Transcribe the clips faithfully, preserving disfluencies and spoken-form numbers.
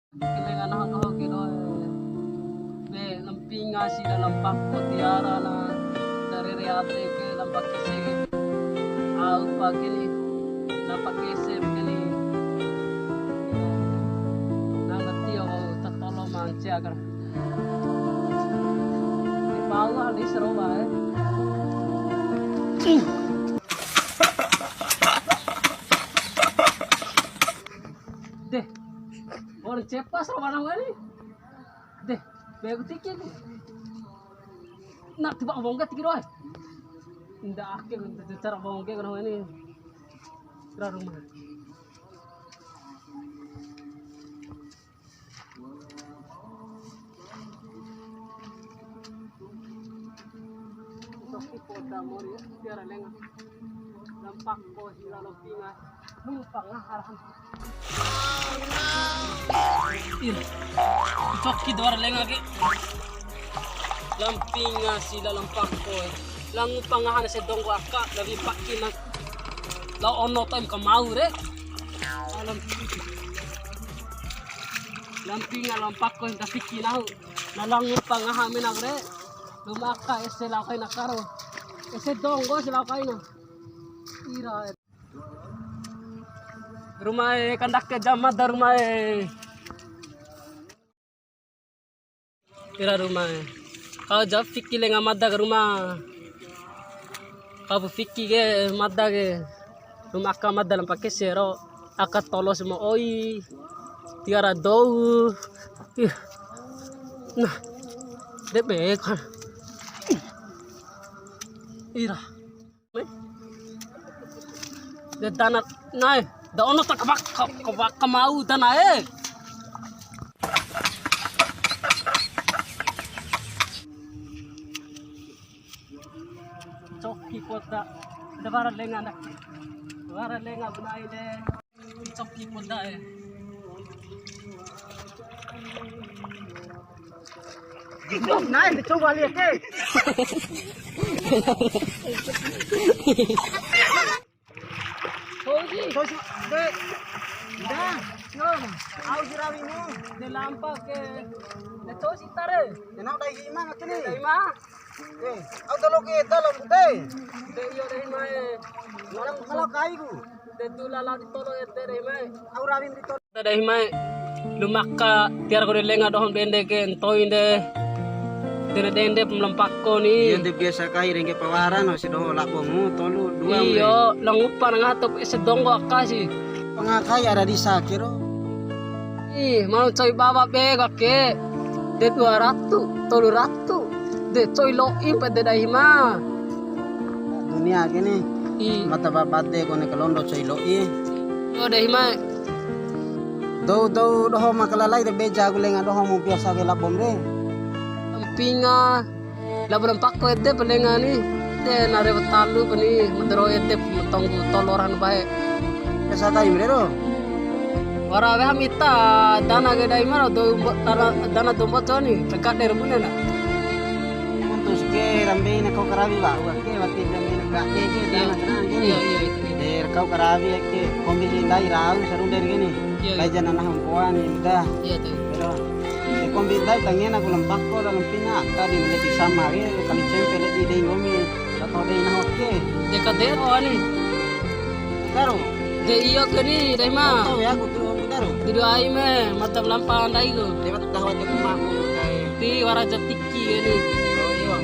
Kele ngana doho ke doho. Be, la Mpinga si la Mpako tiwara na, dari reate ke la Mpakese ke. Au pa ke ni, la Mpakese ke ni. Nang tio tatolo mance akar. Di bawah di seroba, eh. Deh, orang cepas roba nang ni. Deh, bego tiki ku. Nak tiba bongke tiki doai. Ndak ake, ndak cara bongke kena ini. Kira rumah. Ncoki poda mori, tiwara lenga. La Mpako si la Mpinga. Lupa ngahar. Ih. Ncoki tiwara lenga ke. La Mpinga si la Mpako. La ngupa ngaha na ese donggo aka, la wi'i paki na. Lao ono to'i ma kamau re. Alam. La Mpinga la Mpako nda fiki nahu. Na lao ngupa ngaha mena re. Ruma aka ese lao kaina karo. Ese donggo ese lao kaina. Ira. Rumae, kandake ja mada rumae. Ira rumae. Kau ja fiki lenga mada ke ruma. Kau fiki ke mada ke. Ruma aka mada la Mpakese ro. Aka tolo si ma oi. Tiwara dou. Ih. Nah. De be kan. Ira. De dana na'e, da ono ta kabak, kabak kamau dana e. Ncoki poda, da wara lenga na. Wara lenga bunai de. Ncoki poda e. Nai, coba lihat, eh. Tosi. Tosi, de. Dah, no. Au si rawimu. De lampa ke. De tosi tare. Enak dai hima ngatini. Dai hima. Eh, au tolo ke dalam de. De iyo dai hima e. Malam, malam kai ku. De tu lala di tolo ede dai hima e. Au rawim di tolo. Dai hima e. Lu'u ma aka tiwara kone lenga dohom dende ke ntoi nde. Dende dende pem la Mpako ni. Iya, de biasa kai rengge pawara no si doho labo mu tolu dua. Iyo, la ngupa na ngaha top ese donggo aka si. Pangakai ara disa kero. Ih, mau coi bawa be kake. De dua ratu, tolu ratu. De coi lo'i pede dai hima. Dunia ke ni. Ih. Mata babade kone kalondo coi lo'i. Yo dai hima. Dou dou doho ma kalalai de beja ku lenga doho mu biasa ke labom re. Mpinga. Labo la Mpako ede pa lenga ni. De na rewo talu pa ni, ma doro ede ma tonggu tolo ra hanu bae. Esa taim re ro. Wara weha mita dana ke dai maro do mbo-, dana, dana do mboto ni, tegak de bune na. Putus ke rambe na kau karawi wa, wa ke wati rambe na gak ke ke dana kena ke ni. Iya, iya, iya. De kau karawi ke kombi si ndai rau sarunde ke ni. Iya, iya. Kai jana nahu mpoa ni udah. Iya, tuh. Pero, de kombi ndai tangena ku la Mpako la Mpinga aka di mele di sama ke, kali cempe le di dei ngomi, la tau dei nahu ke. De ka de o ani. Daru. De iyo ke ni, dai hima. Tau ya, ku tu, ku daru. Di dua ai me, mata lampa ndai ku. Lewat tahu aja ku maku, dai. Di wara jati. Iya ni. Oh, iya.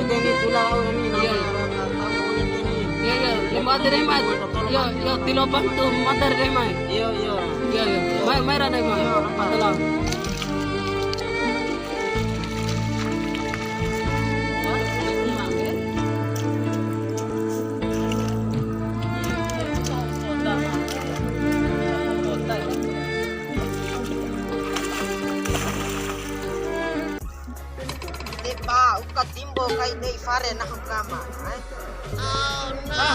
Ede ni tula au ni, nama. Iya. Nama tahu, iya, ini. Iya, iya. Lima ada dai hima. Iya, iya. Tilo bantu, matar dai hima. Iya, iya. Iya, iya. Mai, mai ra dai hima. Iya, orang. Matalah. De ba, uka timbo kai dei fare nahu kama, ai. Oh, no.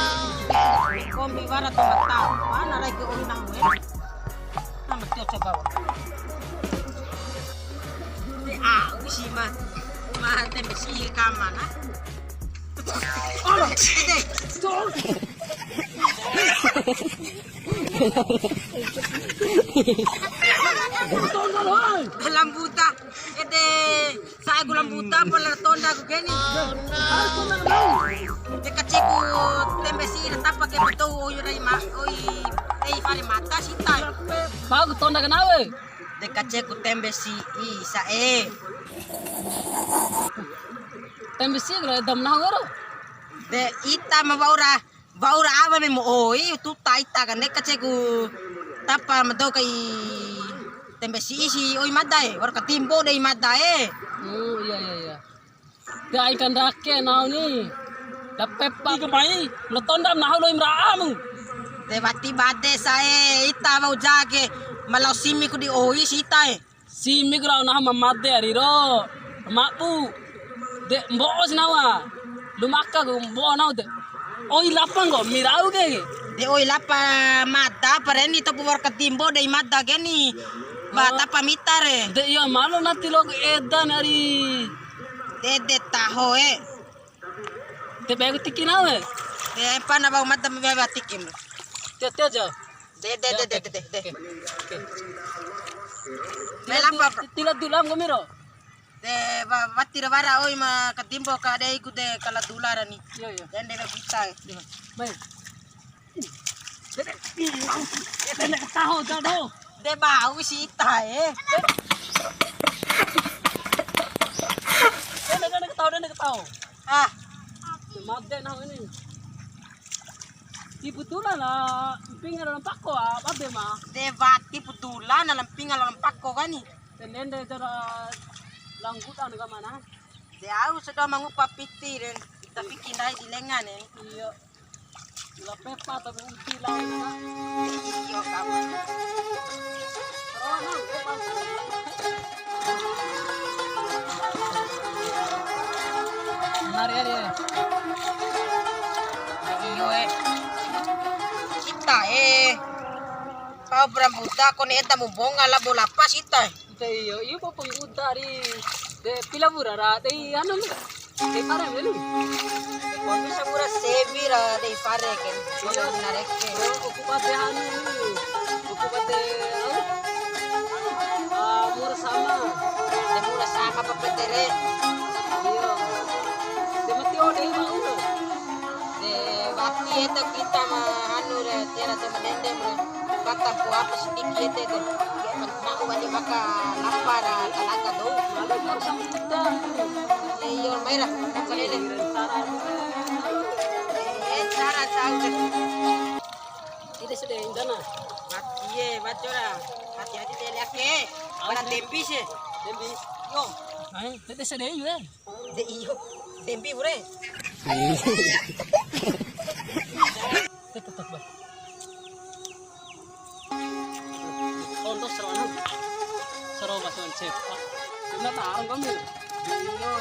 Kombi wara to mata, mana rai ke oi nahu, eh? Nama tio coba wa. De, ah, usi ma, ma te mesi kama na. Alo, de. Tapa la tonda ku keni. De kaceku tembe si na tapa ke betul oi rai ma oi ei fare mata sita. Bagus tonda kenawe. De kaceku tembe si i sa'e. Tembe si lo dam nahu ro. De ita ma wa'ura. Wa'ura awa me mo oi, tuta ita kan de kaceku tapa ma dou kai tembe si isi oi mada e, wa'ura katimbo dei mada e. Oh, iya, iya, iya. Te ai kan rake nau ni. Dapepa. Iko mai, lo tonda nahu lo imraamu. De wati bade sae, ita wa'u jage, ma lao simi ku di oi si ita e. Simi ku rau nahu ma made ari ro. Mabu. De mbo'o si nawa. Lumaka ku mbo'o nahu de. Oi lapa nggomi rau ke. De oi lapa mada pareni topu wa'ur katimbo dei mada keni. Ba tapa mita re. De iyo malo nati lo ku edan ari. De de taho e. De be ku tiki nahu e. De pana bau mada me be tiki. Tio tio jo. De, de, de, de, de, de, de. Oke, oke. Mai lampa, bro. Tila dulam nggomi ro. De, wa-, wati ra wara oi ma katimbo ka dei ku de kala dula rani. Iya, iya. Dende be buta. Iya. Mai. De, de, de, de, taho, taho. De bau si ita e. Dende, dende ketaho, dende ketaho. Ah. Made nahu ini. Tipu tula la mpinga la mpako a babe ma. De wati pu tula na la mpinga la mpako kani. Tenende cara langgutan ka mana? De au sedo mangupa piti den. Tapi kinai di lengan e. Iya. La pepa tapi uti la. Iyo kamu. Mari, ari, ari. Iyo, eh. Kita, eh. Kau berambuta, kau ni eta mu bonga la bola pas kita. Ita iyo, iyo, kau pengguda ari. De, pila bura ra, de, anu, de, parang, de, lu. Kau bisa bura sebi ra, de, pare, kan. Kau na reke. Aku bade anu, aku bade, au. Ah, mura sama. De mura sama papetere. Iya. De mati ode mau. De wati eta kita ma anu re, tera te madende mura. Kata ku apa sedikit eta. Mau wali maka lapar, tenaga dou. Lalu harus kita. Iya, mai ra. Apa ini? Eh, cara tahu deh. Ede sede indana. Mat-, iye, bacora. Hati-hati tele ake. Mana tembi se. Tembi. Yo. Ai, tete sede iye. De iyo. Tembi bure. Tete, tete, bah. Onto serono. Serono, serono, cep. Ina tarang kami. Iyo.